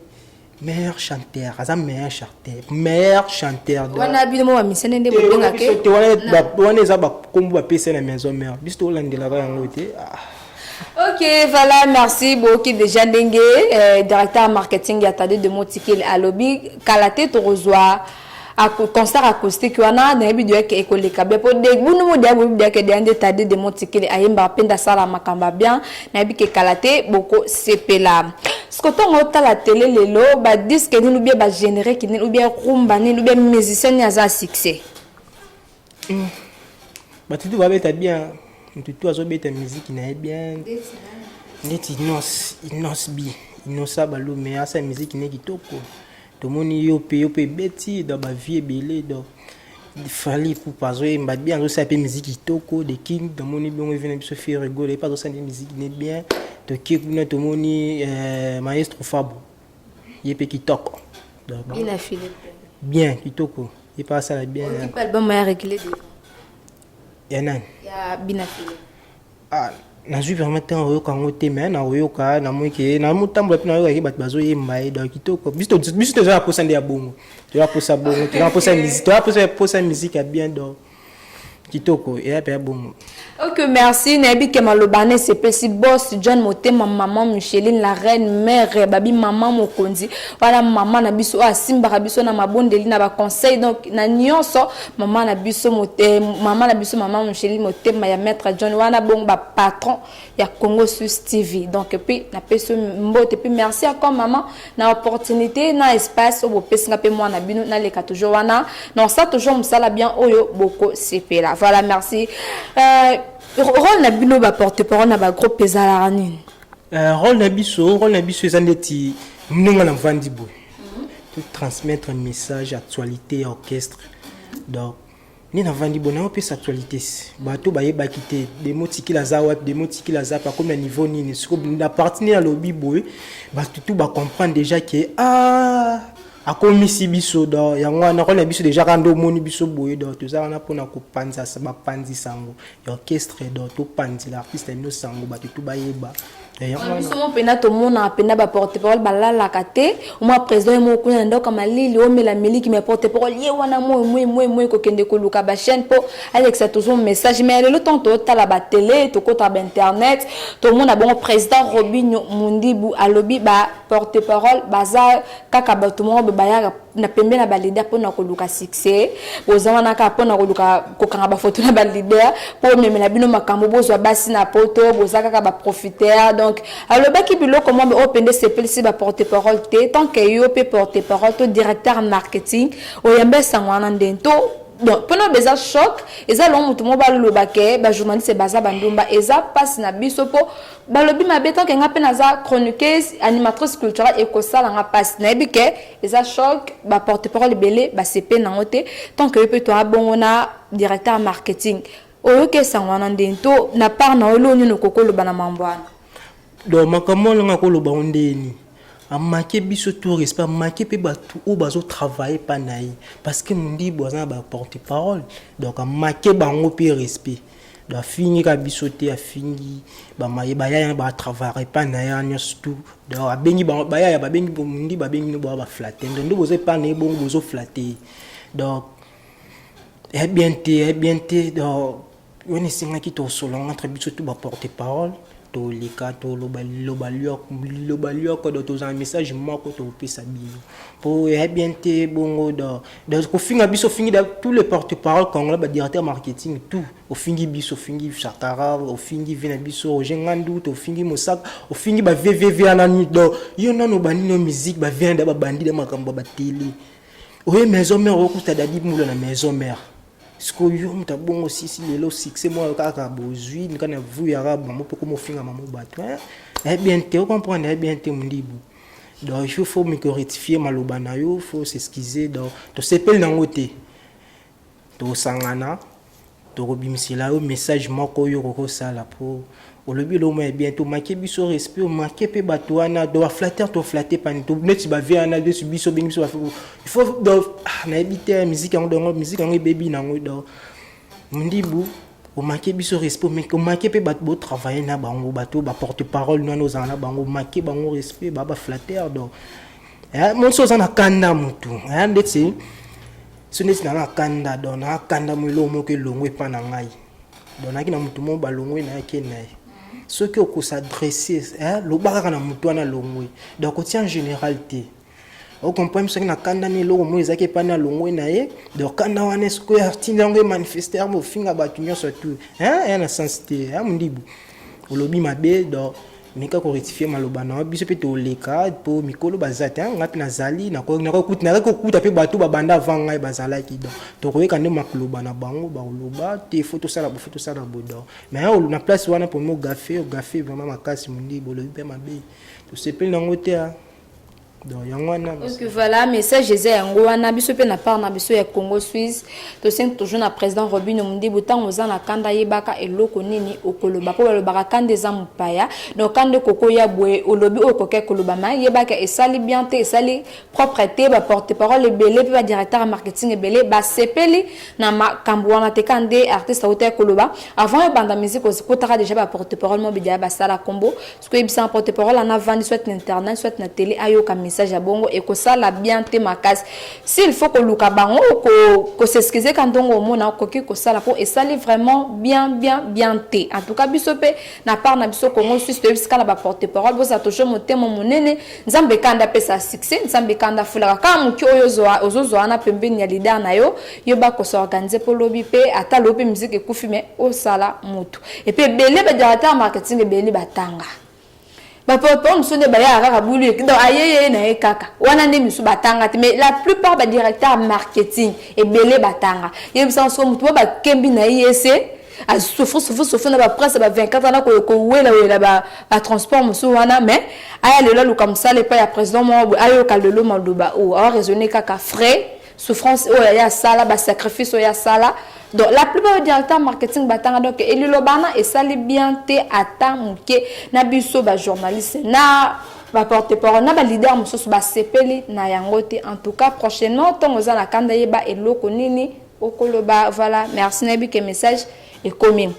meilleur chanteur, aza meilleur chanteur, meilleur chanteur. Wana bino mo bamisene nde bobengake? Te, wana eza bakombo bapesa na Maison Mère, biso tolandelaka yango te. Ok, voilà, merci beaucoup déjà ndenge directeur marketing ya Tade Demo Tikele alobi kala te tokozwa concert acoustique wana. Nayebi doyeke ekoleka bien, po bunu mo deya boyebi deyake deya nde Tade Demo Tikele ayembaka mpe nde asala makambo ya bien. Nayebi ke kala te bokosepela. Siko ntongo otala tele lelo, badisque nini ou bien bagénérique nini ou bien rumba nini ou bien musicien nini aza succès? Bato tu babeta bien, motu tu azobeta musique na ye bien, neti Innoss'B, Inosa Balume asala musique ne kitoko. Tomoni yo mpe, yo mpe ebeti dans bavie ebele. Donc Fally Ipupa azoyemba bien, azosala mpe musique kitoko. The King tomoni bongo, evi na biso Ferre Gola epe azosala nde musique ne bien. Tokie kuna, tomoni maestro Fabo, ye mpe kitoko. Bien, kitoko, ye mpe asala bien. Album ya réglé. Ya nani? Ya Bina File. Ah, nazwi vraiment ntango oyoka yango te, mais nakoyoka. Namoni ke namotambola mpe nayokaki bato bazoyemba ye. Donc kitoko. Biso toza na posa nde ya bongo, toza posa bongo, toza posa musique, toza posa musique ya bien. Donc kitoko, eya mpe ya bongo. Ok, merci. Nayebi ke maloba na esepesi Boss John Motema, mama Micheline la reine mère, babi mama mokonzi wana, mama na biso oyo asimbaka biso na mabondeli, na baconseil, donc na nyonso. Mama na biso, mama na biso, mama Micheline Motema ya maître John wana, bongo bapatron ya Congo Suisse TV. Donc puis napesi mbote, puis merci encore mama na opportunité na espace oyo bopesinga mpe mwana bino naleka toujours wana. Non, ça toujours mosala bien oyo bokosepela. Voilà, merci. Rôle na bino baporte parole na bagroupe ezalaka nini? Rôle na biso eza ndeti ndenge na mvandi boye, to transmettre message, actualité ya orchestre. Donc nde navandi boye, naopesa actualité. Bato bayebaki te Demo Tikila aza wapi, Demo Tikila aza wapi, akomi na niveau nini. Siko na parti nde nalobi boye, bato tu bacomprendre déjà ke ah, akomisi biso. Donc yango wana rôle na biso déjà kaka nde omoni biso boye. Donc toza wana mpona kopanza bapanzi sango ya orchestre. Donc topanzela artiste na bino sango, bato tu bayeba. Biso mo mpena tomonaka mpena baporte parole balalaka te. Omwa président ye moko kuna na ndako ya malili, omela miliki, mais porte parole ye wana moi moi moi moi kokende koluka bachaîne mpo alekisa toujours message. Mais lelo ntango totala batele, tokota bainternet, tomona bongo président Robinio Mundibu alobi baporte parole baza kaka bato moko bayaka na pembe na baleader mpona koluka succès. Boza wana kaka mpona koluka kokanga bafoto na baleader mpo omemela bino makambo, bozwa basi na poto, boza kaka baprofiteur. Donc alobaki biloko mwa oyo mpenza esepelisi baporte parole te. Tant que yo mpe porte parole to directeur marketing, oyamba esango wana ndenge to? Donc mpona oyo eza choc, eza longo motu moko baloba ke bajournaliste baza bandumba, eza mpasi na biso mpo balobi mabe. Tant que nga mpe naza chroniqueuse, animatrice culturelle, ekosalanga mpasi. Nayebi ke eza choc, baporte parole ebele basepe nango te. Tant que yo mpe toya bongo na directeur marketing, oyoki esango wana ndenge to na part na oyo nini okoki oloba na mambo wana? Donc makambo wana nga koloba ngo ndeni, amake biso tout respect, amake mpe bato oyo bazotravaille mpa na ye, parce que Mondibo aza na baporte parole. Donc amake bango mpe respect. Donc afingi kaka biso te, afingi bayaya batravaille epa na ye nyonso tout. Donc abengi bayaya, babengi Mondibo, abengi bino boya baflatte. Donc nde boza epa na ye bongo, bozoflatte. Donc Eya bien te, eya bien te. Donc wana esengaki tosolola entre biso tu baporte parole, toleka, toloba liloba liloba lioko. Donc tozala message moko topesa bino, po eya bien te bongo. Donc kofinga biso, ofingi tous les porte parole congolais, badirecteur marketing, tout. Ofingi biso, ofingi Sakara, ofingi vie na biso Roger Ngandu, tofingi Mosaka, ofingi ba vvv wana. Donc yo nano obandi no musique, bavie na babandi na makambo ya batele, oye Maison Mère, okuta Dadi Mula na Maison Mère. Sikoyo yo moto abongo sisi lelo succès moko kaka bozwi kaka na vu yaka bango mpe komofinga mamo bato eh bien te. Ocomprendre, eh bien te, Mondibu. Donc il faut miko rectifier maloba na yo, faut s'excuser. Donc tosepeli nango te. Tosangana, tokobimisela yo message moko oyo okokosala, mpo olobi eloko moko ya bien te. Omake biso respect, omake mpe bato wana. Donc baflatter, toflatter pani neti bavie wana neti biso obengi biso. Il faut donc, ah, nayebi te musique yango. Donc musique yango ebebi nango. Donc Mondibu, omake biso respect, omake mpe bato botravaille na bango, bato baporte parole wana ozala na bango, omake bango respect, baa baflatter. Donc monso oza na kanda motu ndeti so neti na kanda. Donc na kanda mo eloko moko elongo epa na ngai. Donc nayaki na motu moko, balongwe na ye, na ye. Soki okos'adresse, loba kaka na motu wana longwe. Donc otia en général te, ocomprendre? Soki na kanda na eloko moko ezalaki epai na longwe na ye, donc kanda wana soki atinda yango emanifeste yango, ofinga bato nyonso tu ya na sens te. Ya Mondibu, olobi mabe. Donc meka korectifie maloba na yo. Biso mpe toleka, mpo mikolo baza te. Ngai mpe nazali, nakaki kokuta mpe bato babanda avant ngai bazalaki. Donc tokoyeka nde makoloba na bango, bakoloba te faut tosala bo, faut tosala bo. Donc mais na place wana mpo ogaffe, ogaffe vraiment makasi. Mondibu, olobi mpe mabe, tosepeli nango te. Donc yango wana. Ok, voilà, message eza yango wana. Biso mpe na part na biso ya Congo Suisse, tosengi toujours na président Robino Mondibu, ntango oza na kanda, yebaka eloko nini okoloba, mpo balobaka kanda eza mopaya. Donc kanda ekokoya boye, olobi oyo okoki koloba, ma yebaka esali bien te, esali propre te. Baporte parole ebele mpe badirecteur ya marketing ebele basepeli na makambo wana te. Ka nde artiste autaki koloba, avant ebanda musique, okotaka déjà baporte parole mo bidia basala kombo. Soki oyebisaka porte parole ana avandi soit na internet, soit na télé, ayoka message ya bongo, ekosala bien te makasi. S'il faut koluka bango, kos'excuse ka ndongo omona okoki kosala, mpo esali vraiment bien bien bien te. En tout cas, biso mpe na part na biso Congo Suisse, toyebisika na baporte parole, bozala toujours motema monene. Nzambe kanda apesa succès, Nzambe kanda afulaka kaka moki oyo ozozwa wana pembeni ya leader na yo. Yo bakos'organiser mpo lobi mpe, ata lobi mpe musique ekufi, mais osala motu. Et puis ebele badirecteur marketing ebele batanga, baporte mosusu nde bayaka kaka bulu. Donc ayeye na ye kaka wana nde misusu batanga te, mais la plupart badirecteur marketing ebele batanga. Yebisa so motu mo bakembi na ye ese asouffre, souffre, souffre na bapresse ba 24 wana, kowelawela batransport mosusu wana, mais aya lelo aluka mosala epai ya président moko boye, ayoka lelo maloba oyo aoraisonne kaka frais, souffrance oyo aya asala, basacrifice oyo asala. Donc la plupart des directeurs marketing batanga. Donc eliloba wana esali bien te ata moke. Na biso bajournaliste, na baporte parole, na baleader mosusu basepeli na yango te. En tout cas, prochainement, ntongo oza na kanda, yeba eloko nini okoloba. Voilà, merci. Nayebi ke message ekomi.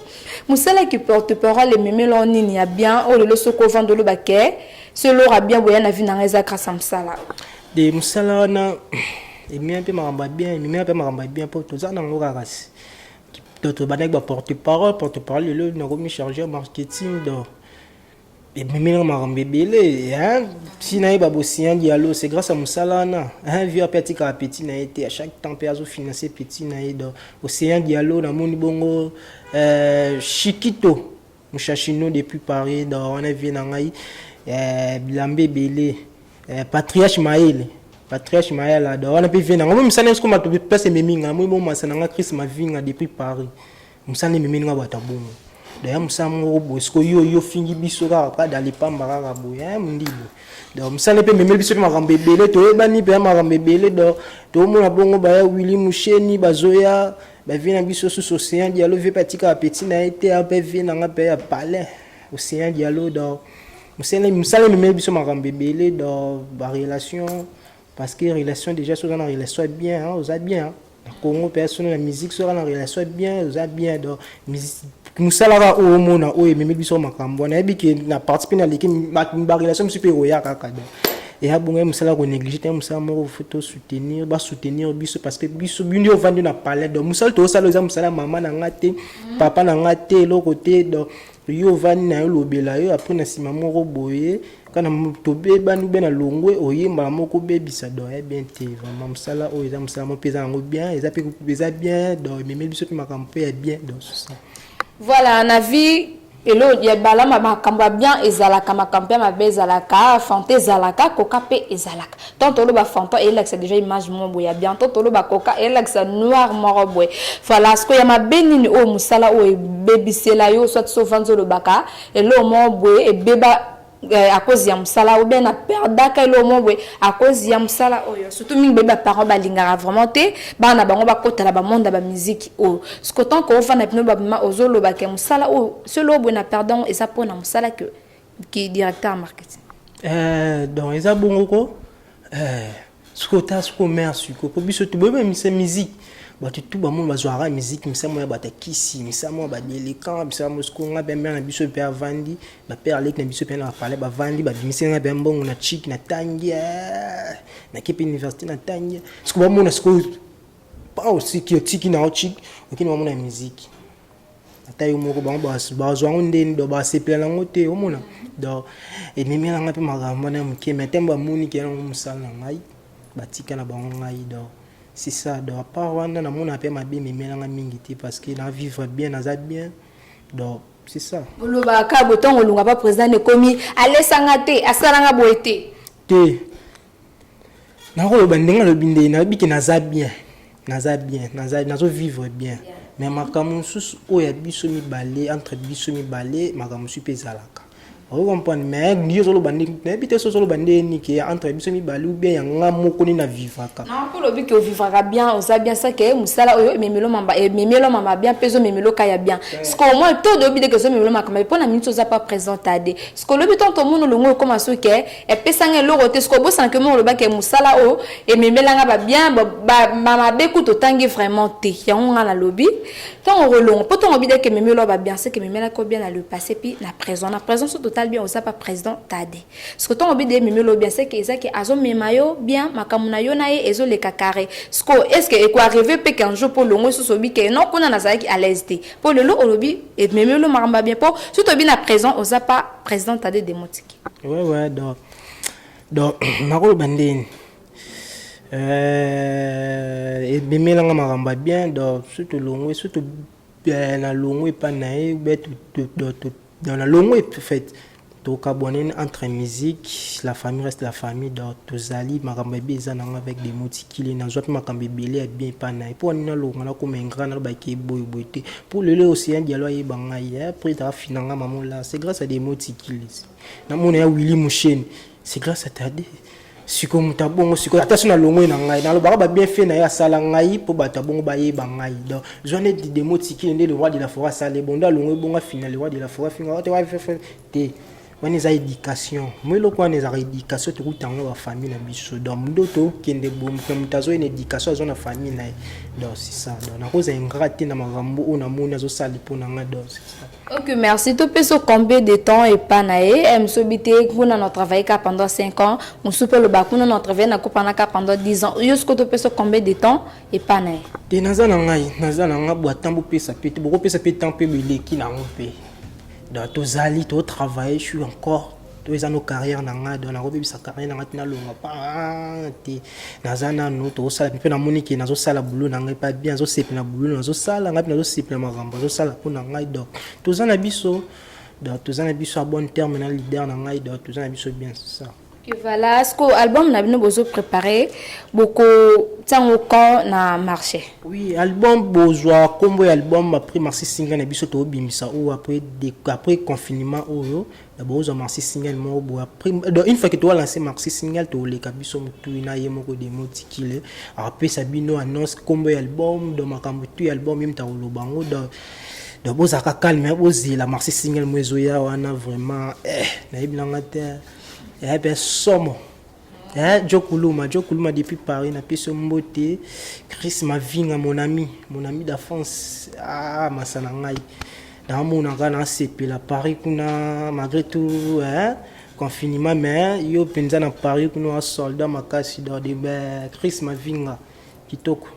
Mosalaki porte parole ememela nini ya bien oyo lelo soki ovanda oloba ke selora bien boya na vie na ngai eza grâce ya mosala? De mosala wana ememi mpe makambo ya bien, ememi mpe makambo ya bien, mpo toza nango kaka si to tobandaki baporte parole, porte parole. Lelo nakomi chargé marketing. Donc ememelanga makambo ebele si nayeba bosian dialo, c'est grâce à mosala wana. Vieux mpe atikaka petit na ye te, à chaque temps mpe azofinance petit na ye. Donc Océan Dialo, namoni bongo Chikito Mushashino depuis Paris. Donc wana vieux na ngai, bilamba ebele, patriarche Maele, patriarche Mayala. Donc wana mpe vieux na ngai mo mosala esiko bato place ememi ngai moi bomasa na ngai Chris Mavinga depuis Paris. Mosala ememeli ngai bato ya bongo. Daya mosala moko boye, siko yo yo fingi biso kaka kaka dalipamba kaka boye, Mondibu. Donc mosala mpe ememeli biso mpe makambo ebele, toyebani mpe ya makambo ebele. Donc tomona bongo baya Willi Musheni, bazoya bavie na biso susu Océan Dialo. Vieux mpe atikaka petit na ye te, mpe vieux na nga mpe ya palais Océan Dialo. Donc mosala ememeli biso makambo ebele. Donc barelation, parce que relation déjà, soki oza na relation bien, oza bien na Congo mpe sono na musique. Soki oza na relation bien, oza bien. Donc mosala kaka oyo omona oyo ememi biso makambo wana, nayebi ke na parti mpe naleki, barelation mosusu mpe ekoya kaka. Donc Eya bongo, ya mosala konégliger te, ya mosala moko faut tosoutenir, basoutenir biso, parce que biso bino ovandi na palais. Donc mosala tozosala eza mosala mama na nga te, papa na nga te, eloko te. Donc yo ovandi na yo, lobela yo après na nsima moko boye kana tobebani ube na longwe, oyembala moko obebisa. Donc ya bien te vraiment. Mosala oyo eza mosala moko mpe eza yango bien, eza mpe eza bien. Donc ememeli biso mpe makambo mpe ya bien. Donc c'est ça. Voilà, na vie elo ya balama, makambo ya bien ezalaka, makambo ya mabe ezalaka, Fanta ezalaka, Coca mpe ezalaka. Tant toloba Fanta, eyelakisa déjà image moko boye ya bien, tant toloba Coca, eyelakisa noir moko boye. Voilà, sikoyo ya mabe nini oyo mosala oyo ebebisela yo, soit so ovandi olobaka eloko moko boye ebeba à cause ya mosala, ou bien na perdaka eloko moko boye à cause ya mosala oyo? Surtout mingi boyebi, baparent balingaka vraiment te bana na bango bakotala bamonde ya bamusique oyo. Siko tant que ofanda bino babima, ozolobaka mosala oyo solo boye na perdant, eza mpona mosala ke directeur ya marketing? Donc eza bongo ko soki otala soki omare siko po biso toboyebi musique, bato tu bamoni bazwaka musique misala ya bato ya kisi, misala ya badélinquant, misala mosiko. Nga mpe mare na biso mpe avandi, bapère aleki na biso mpe na bapalais, bavandi, babimisi nga mpe mbongo na chik, na tangi, nake mpe université, na tangi. Siko bamona sikoyo pa osiki otiki na ochik okini, bamona musique ata yo moko, bango bazwa yango ndeni. Donc basepela nango te, omona. Donc ememelanga mpe makambo wana ya moke, mais ntango bamoni ke yango mosala na ngai, batika na bango ngai. Donc c'est ça. Donc à part wana, namona mpe mabe ememelanga mingi te, parce que na vivre bien, naza bien. Donc c'est ça. Olobaka boye, ntongo olunga pa président ekomi alesanga te, asalanga boye te? Te, nakoloba ndenge alobi nde nayebi ke naza bien, naza bien, nazovivre bien, mais makambo mosusu oyo ya biso mibale, entre biso mibale, makambo mosusu mpe ezalaka, ocomprendre. Mais yo ozoloba nde nayebi te so ozoloba nde nini ke entre biso mibale ou bien ya nga moko nini navivaka. Non, mpo olobi ke ovivaka bien, oza bien, sake mosala oyo ememelo mamba, ememelo mamba bien mpe ezomemelo ka ya bien. Siko au moins to oyebi ndeke ezomemelo makambo mpo na miniti oza pa présent ade. Siko olobi ntango tomoni olongo ekóma soki epesanga eloko te, siko obosanaka mo olobaki mosala oyo ememelanga babien, bamabe kutu otangi vraiment te. Yango nga nalobi ntango okolongo mpo ntango obi deke ememelo babien, seke ememelaki bien na le passé puis na présent. Na présent so total bien, oza pa président tade. Siko ntango obi de ememelo bien, seke ezaki azomema yo bien, makambo na yo na ye ezoleka carré. Siko est ce que ekoarrive mpe qu'un jour mpo olongo lisusu obi ke non, kuna nazalaki à l'aise te, mpo lelo olobi ememelo makambo ya bien, mpo soki tobi na présent oza pa président Tade Demotiki? Ouais, donc nakoloba ndeni ememelanga makambo ya bien. Donc so tolongwe, so nalongwe epai na ye, be nalongwe fait, tokabwana entre musique, la famille reste la famille. Donc tozali makambo ebe eza nango avec des motikili, nazwa mpe makambo ebele ya bien epai na ye. Mpo wani nalonga, nakoma ingrat, nalobaki eboyeboye te, mpo lelo Océan Dialo ayeba ngai après afinanga mamola, c'est grâce à des motikili. Namona ya Willi Musheni, c'est grâce à Tade. Sikoyo moto abongo, sikoyo ata so nalongwe na ngai, nalobaka babienfait na ye asala ngai mpo bato abongo bayeba ngai. Donc zwa neti Demo Tikili nde le roi de la forêt asala ebondo, alongwe bongo afina le roi de la forêt afinga te. Wana eza éducation mo, eloko wana ezalaka éducation, tokuta yango bafamille na biso. Donc ndo tokende boye, moto na moto azoye na éducation aza na famille na ye. Donc c'est ça. Donc nakozala ingrat te na makambo oyo namoni azosala mpo na ngai. Donc c'est ça. Ok, merci. Topesa combien de temps epa na ye? Mosobi te kuna na travaille ka pendant 5 ans, mosusu mpe oloba kuna na travaille na kopana ka pendant 10 ans. Yo sikoyo topesa combien de temps epa na ye? Te, naza na ngai, naza na ngai bwa temps, bopesa mpe te, bokopesa mpe temps mpe beleki nango mpe. Donc tozali totravaille, je suis encore to eza no carrière na ngai. Donc nakobebisa carrière na ngai te, nalonga pa te. Naza nanu tozosala mpe namoni ke nazosala boulot na ngai pa bien, azosepela boulot nazosala ngai mpe nazosepela makambo azosala mpo na ngai. Donc toza na biso, donc toza na biso à bon terme na leader na ngai. Donc toza na biso bien, c'est ça. Et voilà, ce que album na bino bozo préparé boko ntango quand na marché? Oui, album bozwa kombo ya album après maxi single na biso tobimisa oyo après confinement oyo. Bozwa maxi single moko boye après. Donc une fois que toalancer maxi single, toleka biso motui na ye moko Demo Tikile apesa bino annonce kombo ya album. Donc makambo tu ya album ye moto akoloba yango. Donc bozalaka calme, bozela maxi single mo ezoya wana. Vraiment nayebi nanga te, eya mpe somo. Joe Kuluma, Joe Kuluma depuis Paris, napesi yo mbote. Chris Mavinga, mon ami, mon ami d'enfance, ah, masa na ngai, naomonaka nasepela Paris kuna malgré tout, eh? Confinement mais yo penza na Paris kuna soldat makasi donc de Chris Mavinga kitoko.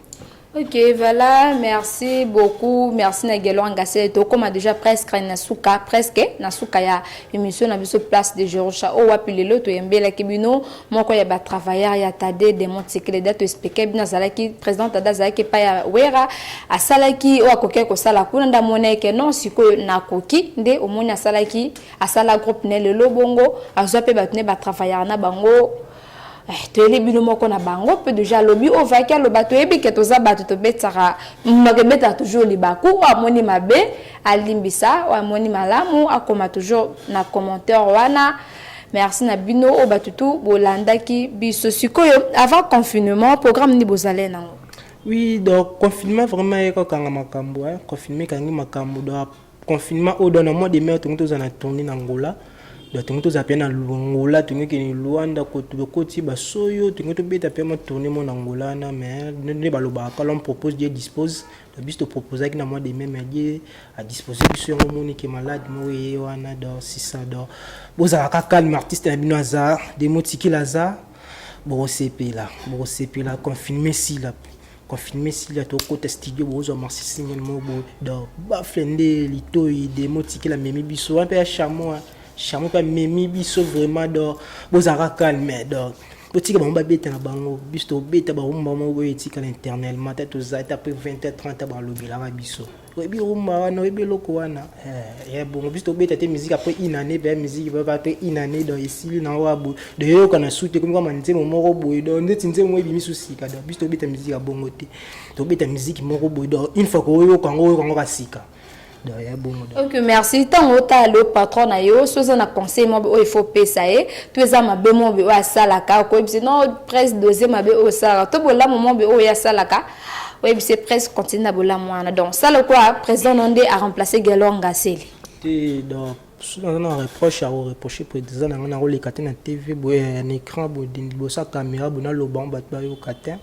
Ok, voilà, merci beaucoup. Merci Nagelo Angase. Tokoma déjà presque na suka, presque na suka ya émission na biso place de Jerusha. O wapi lelo to yembela kibino moko ya ba travailleur ya Tade de Montikele da to expliquer bino azalaki président Tade azalaki pa ya Wera asalaki o akoki kosala kuna nda mona ke non sikoyo nakoki nde omoni asalaki asala groupe ne lelo bongo azwa pe bato ne ba travailleur na bango. Toyeli bino moko na bango mpe deja alobi oyo vaki aloba, toyebi ke toza bato tobetaka monoko, ebetaka toujours libaku. Oyo amoni mabe alimbisa, oyo amoni malamu akoma toujours na commentaire wana. Merci na bino oyo bato tu bolandaki biso. Sikoyo, avant confinement, programme nini bozali nango? Oui, donc confinement vraiment ekokanga makambo, hein. Confinement ekangi makambo. Donc confinement oyo, donc na mois de mai tongi tozala na tournée na Angola. Donc tongi tozala mpe na Angola, tongi kende Luanda, tokoti basoyo, tongi tobeta mpe mwa tournée mo na Angola wana. Mais nde balobaka, l'homme propose, Dieu dispose. Donc biso toproposaki na mois de mai, mais Dieu adispose biso yango, omoni ke malade moko eye wana. Donc c'est ça. Donc bozalaka calme, artiste na bino aza Demotikile, aza bokosepela, bokosepela. Confinement esila, confinement esila, tokota studio, bozwa maxi single moko boye. Donc bafle nde litoi Demotikile amemi biso wana mpe ya chameau, chameau mpe amemi biso vraiment. Donc bozalaka calme, donc botika bango babeta na bango, biso tobeta barumba moko boye etikala éternellement. Ta toza te après 20 30 balobelaka biso, oyebi rumba wana, oyebi eloko wana ya bongo. Biso tobeta te musique après une année, mpe musique après une année, donc esili nango wa boye, donc eyoka na su te, komi kama nzembo moko boye, donc ndeti nzembo moko ebimi su sika. Donc biso tobeta musique ya bongo te, tobeta musique moko boye, donc une fois koyoka yango, oyoka yango ka sika. Donc ya bongo. Ok, merci. Ntango otala lo patron na yo, so oza na conseil moko oyo il faut opesa ye, to eza mabe moko oyo asalaka, okoyebisa non presque dose mabe oyo osalaka, to bolamu moko oyo asalaka, oyebisa presque continue na bolamu wana. Donc sala kwa président no nde aremplace Gelor Ngaseli. Te, donc soki naza na reproche ya koreproche président na ngai, nakoleka te na TV boye, na écran boye, liboso ya caméra boye, naloba ngo bato bayoka te.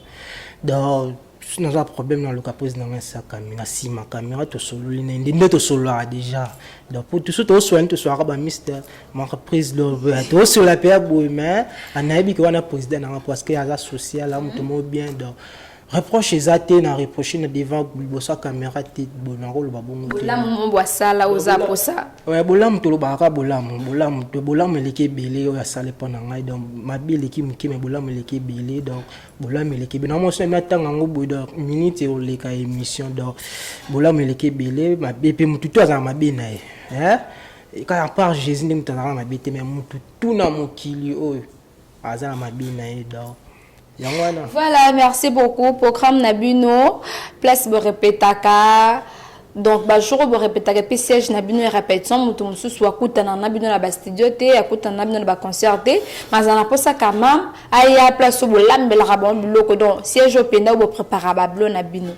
Donc soki naza problème, naluka président ngai esa caméra, nsima caméra tosololi na nde tosololaka déjà. Donc po so tosola, tosolaka bamister maka président, tosola mpe ya boye, mais anayebi ke wana président nanga parce que aza social, moto moko bien. Donc reproche eza te na reproche na devant liboso ya caméra te, boye nakoloba bongo te. Bolamu mo asala oza posa? Ouais, bolamu tolobaka kaka bolamu, bolamu, bolamu eleki ebele oyo asala mpo na ngai. Donc mabe eleki moke, mais bolamu eleki ebele. Donc bolamu eleki ebele, namoso emi atanga yango boye, donc minute oleka émission. Donc bolamu eleki ebele, mabe mpe motu to azala mabe na ye, kaka part Jésus nde moto azalaka mabe te, mais motu tu na mokili oyo aza na mabe na ye. Donc yango wana. Voilà, merci beaucoup. Programme na bino, place borepetaka, donc bajour oyo borepetaka, mpe siège na bino ya répétition, moto mosusu akutana na bino na bastudio te, akutana na bino na baconcert te, mazala na mposa quand même aya place oyo bolambelaka bango biloko. Donc siège oyo mpenza oyo boprépara babilo na bino?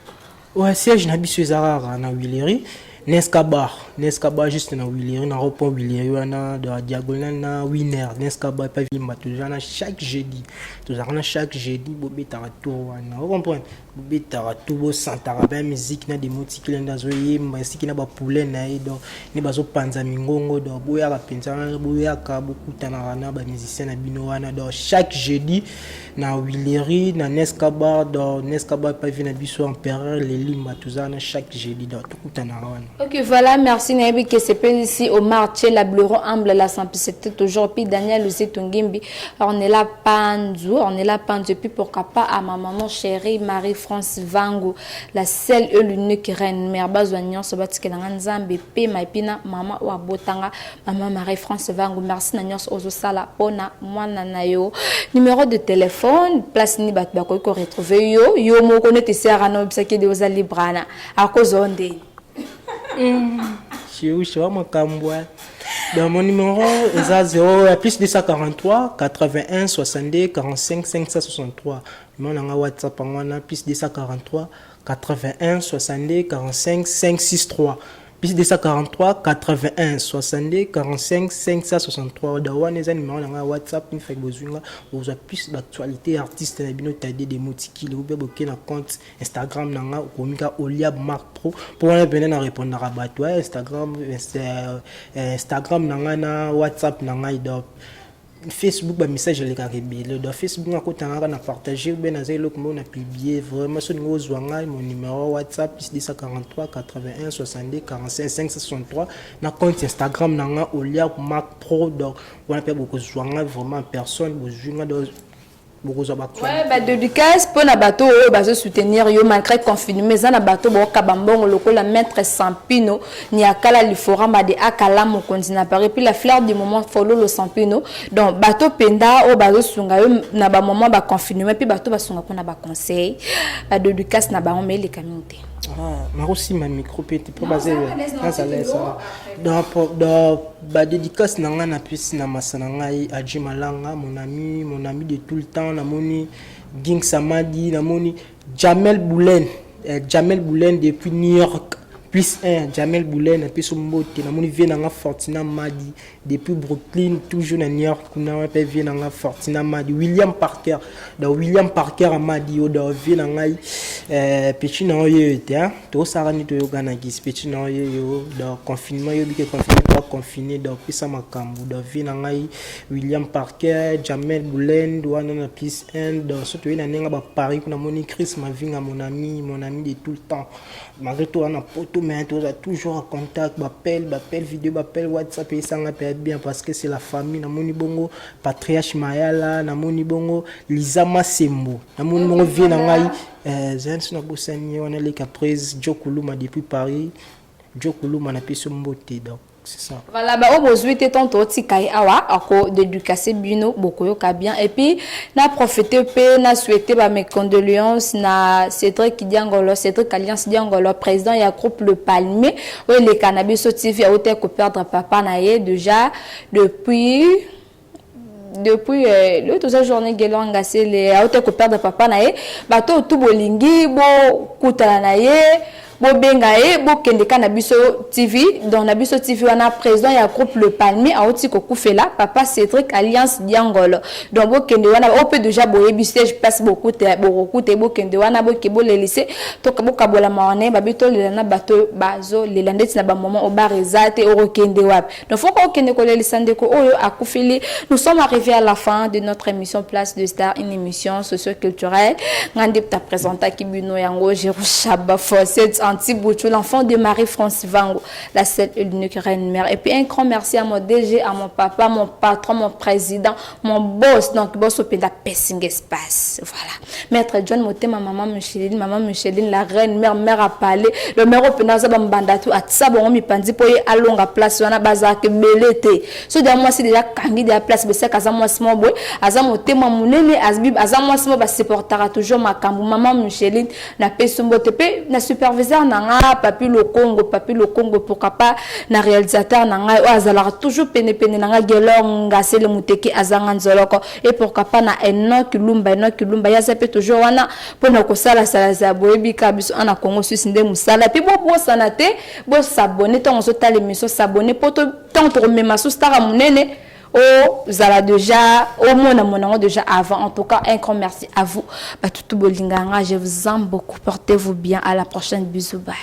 Ouais, siège na biso eza kaka na Huilerie, Nesca Bar, Nesca Bar, juste na Huilerie, na rond-point Huilerie wana, de la diagonale na Winner, Nesca Bar epa Vimba. Tozala na chaque jeudi, tozalaka na chaque jeudi, bobetaka tour wana, ocomprendre, bobetaka tour, bosantaka ba musique na Demotikile nde azoyemba esiki na bapoulain na ye, donc nde bazopanza mingongo. Donc boyaka mpenza, boyaka bokutanaka na bamusicien na bino wana. Donc chaque jeudi na Huilerie, na Nesca Bar, donc Nesca Bar epa vi na biso Empereur Lelimba, tozala na chaque jeudi, donc tokutanaka wana. Ok, voilà, merci. Nayebi que c'est ici Omar Tchela Bleuron humble, la simplicité toujours. Puis Daniel Ozito Ngimbi, on est là Panzu, on est là Panzu. Puis pourquoi pas à ma maman chérie Marie-France Vango, la seule et l'unique reine mère bazwa nyonso batikela Nzambe pe ma epina maman wa botanga maman Marie-France Vango. Merci na nyonso ozosala pona mwana na yo. Numéro de téléphone, place ni bato bakoki ko retrouver yo, yo moko neti sera no bisaki de oza libre na akozwa ndeni. Chiusha wa makambo. Donc mon numéro eza 0 plus 243 81 62 45 563. Numéro nanga WhatsApp wana plus 243 81 62 45 563, plus 243 81 62 45 563. Da wana eza numéro nanga WhatsApp. Une fois bozwi nga, bozwa plus d'actualité artiste na bino Tade de Motikili, ou bien boke na compte Instagram nanga, okomi ka Oliab Mark Pro, mpo wana pene na répondaka bato ya Instagram, Instagram na ngai na WhatsApp na ngai. Donc Facebook bamessage elekaka ebele. Donc Facebook nakotanga kaka na partage ube naza eloko moko na publie. Vraiment, so olingi ozwa ngai, mon numéro WhatsApp plus 243 81 62 45 563, na compte Instagram na nga Oliak Mac Pro. Donc wana mpe bokozwa ngai vraiment en personne, bozwi nga, donc bokozwa ba Ouais, badédicace mpona bato oyo bazosoutenir yo malgré confinement. Eza na bato baokaba mbongo lokola Maître Sampino Niakala Liforamba de Akala, mokonzi na Paris, puis la fleur du moment Fololo Sampino. Donc bato mpenza oyo bazosunga yo na bamoment baconfinement, mpe bato basunga mpona baconseil, badédicace na bango, ma eleka mingi te. Ah, nakosimba micro mpe te mpo nazala esala. Donc badédicace na ngai, napesi na masa na ngai Adji Malanga, mon ami, mon ami de tout le temps. Namoni Ging Samadi, namoni Jamel Boulen, Jamel Boulen depuis New York, plus 1 Jamel Boulen, napesi mbote. Namoni vie na nga Fortina Madi depuis Brooklyn, toujours na New York kuna mpe vie na nga Fortina Madi, William Parker. Donc William Parker Amadi oyo, donc vie na ngai, petit na oyo te tosala nini, toyokanaki petit na oyo yo. Donc confinement, yobi ke confinement, pas confiné, donc pesa makambo. Donc vie na ngai William Parker, Jamel Boulen wana na plus 1. Donc so toyei na ndenge baparis kuna, namoni Chris Mavinga, mon ami, mon ami de tout le temps, malgré tout wana poto, mais toza toujours en contact, bapel, bapel vidéo, bapel WhatsApp, esanga mpe bien parce que c'est la famille. Namoni bongo Patriarche Mayala, namoni bongo Liza Masembo, namoni bongo vie na ngai zani so nabosani ye wana leka prise Jo Kuluma depuis Paris. Jo Kuluma, napesi mbote. Donc c'est ça. Voilà, baoyo bozwi te ntango totika ye awa, akodédicace bino, bokoyoka bien. Et puis na profite mpe na souhaite ba mes condoléances na Cédric Diangolo, Cédric Alliance Diangolo, président ya groupe Le Palmier oyo eleka na biso TV. Auti koperdre papa na ye déjà depuis le toza journée gelonga sele, auti koperdre papa na ye. Bato oyo tu bolingi bokutana na ye, bobenga ye, bokende ka na biso TV. Donc na biso TV wana, président ya groupe Le Palmier auti kokufela papa Cédric Alliance Diangolo. Donc bokende wana, oyo mpe déjà boyebi siège, place bokokuta, bokende wana, boke bolelise to bokabola mawa babi tolela na bato bazolela ndeti na bamoment obar eza te, okokende wapi? Donc faut okende kolelisa ndeko oyo akufeli. Nous sommes arrivés à la fin de notre émission Place de Star, une émission socio-culturelle. Nga nde présentaki bino yango, Jerushaba Fawcett Anti-Bouchou, l'enfant de Marie-France Vango, la seule et l'unique reine mère. Et puis un grand merci à mon DG, à mon papa, mon patron, mon président, mon boss. Donc boss au Penda Pessing Espace. Voilà. Maître John Motema, maman Micheline, maman Micheline, la reine mère, mère a parlé. Le maire au Penda Zaba Mbandatu, atsa bongo mi pandi po ye alonga place wana bazaka ebele te. So da mwasi déjà kangi de la place beseka, aza mwasi mo boye, aza motema monene, aza mwasi mo basupportaka toujours makambo. Maman Micheline, napesi mbote mpe na superviseur na nga Papi Lokongo, Papi Lokongo, pourquoi pas na réalisateur na ngai oyo azalaka toujours penepene na ngai, Gelor Ngasele Muteke azanga nzoloko, et pourquoi pas na Enok Lumba, Enok Lumba ye aza mpe toujours wana mpona kosalasalasa. Boyebi ka biso ana Congo Suisse nde mosala. Mpe bobosana te bosabonner ntango ozotala émission, s'abonner mpo ntango tokomema so star monene, ozala déjà omona monango déjà avant. En tout cas, un grand merci à vous batutu bolinganga, je vous aime beaucoup, portez-vous bien, à la prochaine, bisous, bye.